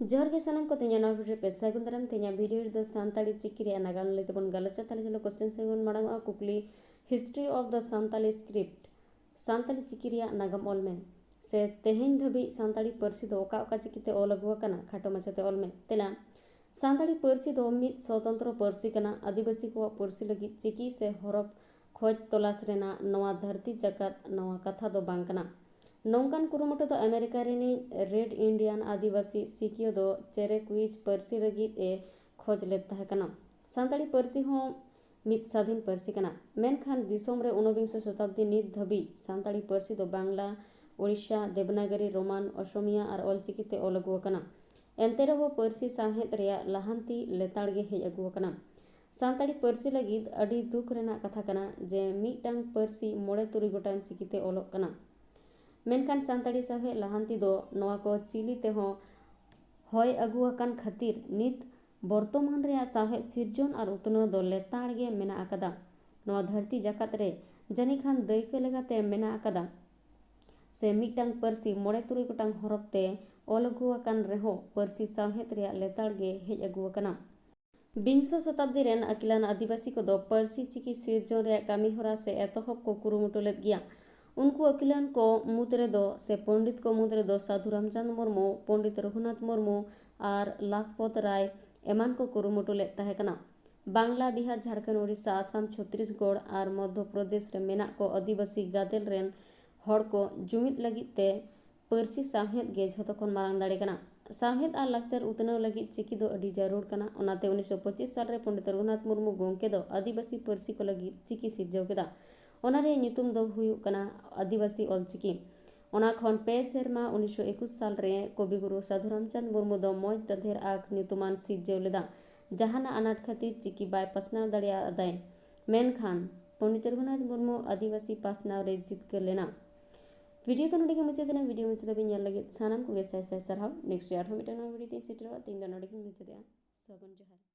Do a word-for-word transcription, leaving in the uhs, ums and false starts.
ᱡᱚᱦᱟᱨ ᱜᱮ ᱥᱟᱱᱟᱢ ᱠᱚ, ᱛᱮᱦᱮᱧᱟᱜ ᱱᱚᱣᱟ ᱵᱷᱤᱰᱤᱭᱳ ᱨᱮ ᱯᱮ ᱥᱟᱹᱜᱩᱱ ᱫᱟᱨᱟᱢ᱾ ᱛᱮᱦᱮᱧᱟᱜ ᱵᱷᱤᱰᱤᱭᱳ ᱨᱮᱫᱚ ᱥᱟᱱᱛᱟᱲᱤ ᱪᱤᱠᱤ ᱨᱮᱭᱟᱜ ᱱᱟᱜᱟᱢ ᱞᱟᱹᱭ ᱛᱮᱵᱚᱱ ᱜᱟᱞᱚᱪᱟ᱾ ᱛᱟᱦᱞᱮ ᱪᱚᱞᱚ ᱠᱚᱥᱪᱮᱱ ᱥᱮᱫ ᱵᱚᱱ ᱢᱟᱲᱟᱝᱚᱜᱼᱟ᱾ ᱠᱩᱠᱞᱤ, History of the Santali Script, Santali ᱪᱤᱠᱤ ᱨᱮᱭᱟᱜ ᱱᱟᱜᱟᱢ ᱚᱞ ᱢᱮ᱾ ᱥᱮ ᱛᱮᱦᱮᱧ ᱫᱷᱟᱹᱵᱤᱡ ᱥᱟᱱᱛᱟᱲᱤ ᱯᱟᱹᱨᱥᱤ ᱫᱚ ᱚᱠᱟ ᱚᱠᱟ ᱪᱤᱠᱤᱛᱮ ᱚᱞ ᱟᱹᱜᱩ ᱟᱠᱟᱱᱟ? ᱠᱷᱟᱴᱚ ᱢᱟᱪᱷᱟᱛᱮ ᱚᱞ ᱢᱮ᱾ ᱛᱮᱞᱟ, ᱥᱟᱱᱛᱟᱲᱤ ᱯᱟᱹᱨᱥᱤ ᱫᱚ ᱢᱤᱫ ᱥᱚᱛᱚᱱᱛᱨᱚ ᱯᱟᱹᱨᱥᱤ ᱠᱟᱱᱟ᱾ ᱟᱹᱫᱤᱵᱟᱹᱥᱤ ᱠᱚᱣᱟᱜ ᱯᱟᱹᱨᱥᱤ ᱞᱟᱹᱜᱤᱫ ᱪᱤᱠᱤ ᱥᱮ ᱦᱚᱨᱚᱯ ᱠᱷᱚᱡᱽ ᱛᱚᱞᱟᱥ ᱨᱮᱱᱟᱜ ᱱᱚᱣᱟ ᱫᱷᱟᱹᱨᱛᱤ ᱡᱟᱠᱟᱛ ᱱᱚᱣᱟ ᱠᱟᱛᱷᱟ ᱫᱚ ᱵᱟᱝ ᱠᱟᱱᱟ᱾ ᱱᱚᱝᱠᱟᱱ ᱠᱩᱨᱩᱢᱩᱴᱩ ᱫᱚ ᱟᱢᱮᱨᱤᱠᱟ ᱨᱤᱱᱤᱡ ᱨᱮᱰ ᱤᱱᱰᱤᱭᱟᱱ ᱟᱹᱫᱤᱵᱟᱹᱥᱤ ᱥᱤᱠᱤᱭᱟᱹ ᱫᱚ ᱪᱮᱨᱮᱠᱩᱭᱤᱡᱽ ᱯᱟᱹᱨᱥᱤ ᱞᱟᱹᱜᱤᱫ ᱮ ᱠᱷᱚᱡᱽ ᱞᱮᱫ ᱛᱟᱦᱮᱸ ᱠᱟᱱᱟ᱾ ᱥᱟᱱᱛᱟᱲᱤ ᱯᱟᱹᱨᱥᱤ ᱦᱚᱸ ᱢᱤᱫ ᱥᱟᱹᱫᱷᱤᱱ ᱯᱟᱹᱨᱥᱤ ᱠᱟᱱᱟ, ᱢᱮᱱᱠᱷᱟᱱ ᱫᱤᱥᱚᱢ ᱨᱮ ᱩᱱᱚᱵᱤᱝᱥᱚ ᱥᱚᱛᱟᱵᱫᱤ ᱱᱤᱛ ᱫᱷᱟᱹᱵᱤᱡ ᱥᱟᱱᱛᱟᱲᱤ ᱯᱟᱹᱨᱥᱤ ᱫᱚ ᱵᱟᱝᱞᱟ, ᱳᱲᱤᱥᱟ, ᱫᱮᱵᱽᱱᱟᱜᱚᱨᱤ ᱨᱳᱢᱟᱱ, ᱚᱥᱚᱢᱤᱭᱟ ᱟᱨ ᱚᱞᱪᱤᱠᱤ ᱛᱮ ᱚᱞ ᱟᱹᱜᱩ ᱟᱠᱟᱱᱟ᱾ ᱮᱱᱛᱮ ᱨᱮᱦᱚᱸ ᱯᱟᱹᱨᱥᱤ ᱥᱟᱶᱦᱮᱫ ᱨᱮᱭᱟᱜ ᱞᱟᱦᱟᱱᱛᱤ ᱞᱮᱛᱟᱲ ᱜᱮ ᱦᱮᱡ ᱟᱹᱜᱩ ᱟᱠᱟᱱᱟ᱾ ᱥᱟᱱᱛᱟᱲᱤ ᱯᱟᱹᱨᱥᱤ ᱞᱟᱹᱜᱤᱫ ᱟᱹᱰᱤ ᱫᱩᱠ ᱨᱮᱱᱟᱜ ᱠᱟᱛᱷᱟ ᱠᱟᱱᱟ ᱡᱮ ᱢᱤᱫᱴᱟᱝ ᱯᱟᱹᱨᱥᱤ ᱢᱚᱬᱮ ᱛᱩᱨᱩᱭ ᱜᱚᱴᱟᱝ ᱪᱤᱠᱤᱛᱮ ᱚᱞᱚᱜ ᱠᱟᱱᱟ, ᱢᱮᱱᱠᱷᱟᱱ ᱥᱟᱱᱛᱟᱲᱤ ᱥᱟᱶᱦᱮᱫ ᱞᱟᱦᱟᱱᱛᱤ ᱫᱚ ᱱᱚᱣᱟ ᱠᱚ ᱪᱤᱞᱤ ᱛᱮᱦᱚᱸ ᱦᱚᱭ ᱟᱹᱜᱩ ᱟᱠᱟᱱ ᱠᱷᱟᱹᱛᱤᱨ ᱱᱤᱛ ᱵᱚᱨᱛᱚᱢᱟᱱ ᱨᱮᱭᱟᱜ ᱥᱟᱶᱦᱮᱫ ᱥᱤᱨᱡᱚᱱ ᱟᱨ ᱩᱛᱱᱟᱹᱣ ᱫᱚ ᱞᱮᱛᱟᱲ ᱜᱮ ᱢᱮᱱᱟᱜ ᱟᱠᱟᱫᱟ᱾ ᱱᱚᱣᱟ ᱫᱷᱟᱹᱨᱛᱤ ᱡᱟᱠᱟᱛ ᱨᱮ ᱡᱟᱹᱱᱤᱡ ᱠᱷᱟᱱ ᱫᱟᱹᱭᱠᱟᱹ ᱞᱮᱠᱟᱛᱮ ᱢᱮᱱᱟᱜ ᱟᱠᱟᱫᱟ᱾ ᱥᱮ ᱢᱤᱫᱴᱟᱝ ᱯᱟᱹᱨᱥᱤ ᱢᱚᱬᱮ ᱛᱩᱨᱩᱭ ᱜᱚᱴᱟᱝ ᱦᱚᱨᱚᱯ ᱛᱮ ᱚᱞ ᱟᱹᱜᱩ ᱟᱠᱟᱱ ᱨᱮᱦᱚᱸ ᱯᱟᱹᱨᱥᱤ ᱥᱟᱶᱦᱮᱫ ᱨᱮᱭᱟᱜ ᱞᱮᱛᱟᱲ ᱜᱮ ᱦᱮᱡ ᱟᱹᱜᱩ ᱟᱠᱟᱱᱟ᱾ ᱵᱤᱝᱥᱚ ᱥᱚᱛᱟᱵᱫᱤ ᱨᱮᱱ ᱟᱹᱠᱤᱞᱟᱱ ᱟᱹᱫᱤᱵᱟᱹᱥᱤ ᱠᱚᱫᱚ ᱯᱟᱹᱨᱥᱤ ᱪᱤᱠᱤ ᱥᱤᱨᱡᱚᱱ ᱨᱮᱭᱟᱜ ᱠᱟᱹᱢᱤ ᱦᱚᱨᱟ ᱥᱮ ᱮᱛᱚᱦᱚᱵ ᱠᱚ ᱠᱩᱨᱩᱢᱩᱴᱩ ᱞᱮᱫ ᱜᱮᱭᱟ᱾ ᱩᱱᱠᱩ ᱟᱹᱠᱤᱞᱟᱱ ᱠᱚ ᱢᱩᱫᱽ ᱨᱮᱫᱚ ᱥᱮ ᱯᱚᱱᱰᱤᱛ ᱠᱚ ᱢᱩᱫᱽ ᱨᱮᱫᱚ ᱥᱟᱹᱫᱷᱩ ᱨᱟᱢᱪᱟᱸᱫᱽ ᱢᱩᱨᱢᱩ, ᱯᱚᱱᱰᱤᱛ ᱨᱚᱜᱷᱩᱱᱟᱛᱷ ᱢᱩᱨᱢᱩ ᱟᱨ ᱞᱟᱠᱷᱯᱚᱛ ᱨᱟᱭ ᱮᱢᱟᱱ ᱠᱚ ᱠᱩᱨᱩᱢᱩᱴᱩ ᱞᱮᱫ ᱛᱟᱦᱮᱸ ᱠᱟᱱᱟ᱾ ᱵᱟᱝᱞᱟ, ᱵᱤᱦᱟᱨ, ᱡᱷᱟᱲᱠᱷᱚᱸᱰ, ᱳᱰᱤᱥᱟ, ᱟᱥᱟᱢ, ᱪᱷᱚᱛᱨᱤᱥᱜᱚᱲ ᱟᱨ ᱢᱚᱫᱽᱫᱷᱚ ᱯᱨᱚᱫᱮᱥ ᱨᱮ ᱢᱮᱱᱟᱜ ᱠᱚ ᱟᱹᱫᱤᱵᱟᱹᱥᱤ ᱜᱟᱫᱮᱞ ᱨᱮᱱ ᱦᱚᱲ ᱠᱚ ᱡᱩᱢᱤᱫ ᱞᱟᱹᱜᱤᱫ ᱛᱮ ᱯᱟᱹᱨᱥᱤ ᱥᱟᱶᱦᱮᱫ ᱜᱮ ᱡᱷᱚᱛᱚ ᱠᱷᱚᱱ ᱢᱟᱨᱟᱝ ᱫᱟᱲᱮ ᱠᱟᱱᱟ᱾ ᱥᱟᱶᱦᱮᱫ ᱟᱨ ᱞᱟᱠᱪᱟᱨ ᱩᱛᱱᱟᱹᱣ ᱞᱟᱹᱜᱤᱫ ᱪᱤᱠᱤ ᱫᱚ ᱟᱹᱰᱤ ᱡᱟᱹᱨᱩᱲ ᱠᱟᱱᱟ᱾ ᱚᱱᱟᱛᱮ ᱩᱱᱤᱥᱥᱚ ᱯᱚᱸᱪᱤᱥ ᱥᱟᱞ ᱨᱮ ᱯᱚᱱᱰᱤᱛ ᱨᱚᱜᱷᱩᱱᱟᱛᱷ ᱢᱩᱨᱢᱩ ᱜᱚᱢᱠᱮ ᱫᱚ ᱟᱹᱫᱤᱵᱟᱹᱥᱤ ᱯᱟᱹᱨᱥᱤ ᱠᱚ ᱞᱟᱹᱜᱤᱫ ᱪᱤᱠᱤ ᱥᱤᱨᱡᱟᱹᱣ ᱠᱮᱫᱟ᱾ ᱚᱱᱟ ᱨᱮᱭᱟᱜ ᱧᱩᱛᱩᱢ ᱫᱚ ᱦᱩᱭᱩᱜ ᱠᱟᱱᱟ ᱟᱹᱫᱤᱵᱟᱹᱥᱤ ᱚᱞᱪᱤᱠᱤ᱾ ᱚᱱᱟ ᱠᱷᱚᱱ ᱯᱮ ᱥᱮᱨᱢᱟ ᱩᱱᱤᱥᱥᱚ ᱮᱠᱩᱥ ᱥᱟᱞ ᱨᱮ ᱠᱚᱵᱤᱜᱩᱨᱩ ᱥᱟᱹᱫᱷᱩ ᱨᱟᱢᱪᱟᱸᱫᱽ ᱢᱩᱨᱢᱩ ᱫᱚ ᱢᱚᱸᱡᱽ ᱫᱟᱫᱷᱮᱨ ᱟᱸᱠ ᱧᱩᱛᱩᱢᱟᱱ ᱥᱤᱨᱡᱟᱹᱣ ᱞᱮᱫᱟ᱾ ᱡᱟᱦᱟᱱᱟᱜ ᱟᱱᱟᱴ ᱠᱷᱟᱹᱛᱤᱨ ᱪᱤᱠᱤ ᱵᱟᱭ ᱯᱟᱥᱱᱟᱣ ᱫᱟᱲᱮᱭᱟᱫᱟᱭ, ᱢᱮᱱᱠᱷᱟᱱ ᱯᱚᱱᱰᱤᱛ ᱨᱚᱜᱷᱩᱱᱟᱛᱷ ᱢᱩᱨᱢᱩ ᱟᱹᱫᱤᱵᱟᱹᱥᱤ ᱯᱟᱥᱱᱟᱣ ᱨᱮ ᱡᱤᱛᱠᱟᱹᱨ ᱞᱮᱱᱟ᱾ ᱵᱷᱤᱰᱤᱭᱳ ᱫᱚ ᱱᱚᱰᱮ ᱜᱮ ᱢᱩᱪᱟᱹᱫ ᱮᱱᱟ᱾ ᱵᱷᱤᱰᱤᱭᱳ ᱢᱩᱪᱟᱹᱫ ᱫᱷᱟᱹᱵᱤᱡ ᱧᱮᱞ ᱞᱟᱹᱜᱤᱫ ᱥᱟᱱᱟᱢ ᱠᱚᱜᱮ ᱥᱟᱭ ᱥᱟᱭ ᱥᱟᱨᱦᱟᱣ᱾ ᱱᱮᱠᱥᱴ ᱟᱨᱦᱚᱸ ᱢᱤᱫᱴᱟᱝ ᱱᱟᱣᱟ ᱵᱷᱤᱰᱤᱭᱳ ᱛᱮᱧ ᱥᱮᱴᱮᱨᱚᱜᱼᱟ᱾ ᱛᱮᱦᱮᱧ ᱫᱚ ᱱᱚᱰᱮ ᱜᱮᱧ ᱢᱩᱪᱟᱹᱫᱮᱜᱼᱟ᱾ ᱥᱟᱹᱜᱩᱱ ᱡᱚᱦᱟᱨ᱾